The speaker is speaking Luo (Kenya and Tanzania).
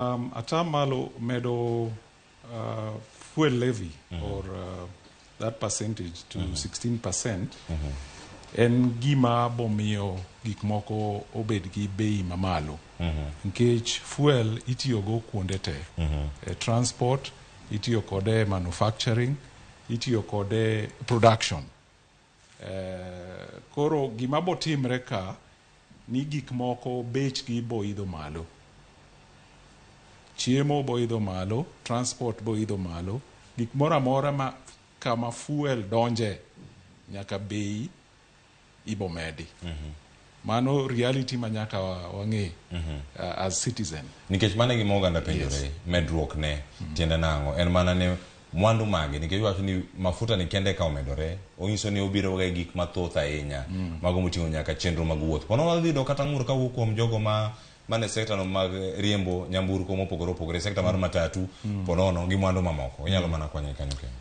Atamalo medo fuel levy or that percentage to 16% en gima bomiyo gik moko obed gi bei mamalo nikech fuel itiyogo kuonde te, e transport, itiyo kode e manufacturing, itiyo kode production. Koro gima botimre ka ni gik moko bechgi boidho malo, chiemo boidho malo, transport boidho malo, gik moro amora ma kama fuel donje nyaka bei ibomedi. Mano reality ma nyaka wang'e as citizen. Nikech mano e gima oganda penjore. Medruok ne tiende nang'o? En mana ni mwandu mage? Nikech iwacho ni mafuta ni kende ka omedore, onyiso ni obiro ga gik mathoth ahinya, mago moting'o nyaka chenro mag wuoth. Pono wadhi yudo kata ng'ur kawuok kuom jogo ma mane sekta no mag riembo nyamburko mopogore opogore, sekta mar matatu, ponono gi mwandu mamoko. Inyalo mana konye kanyo kendo.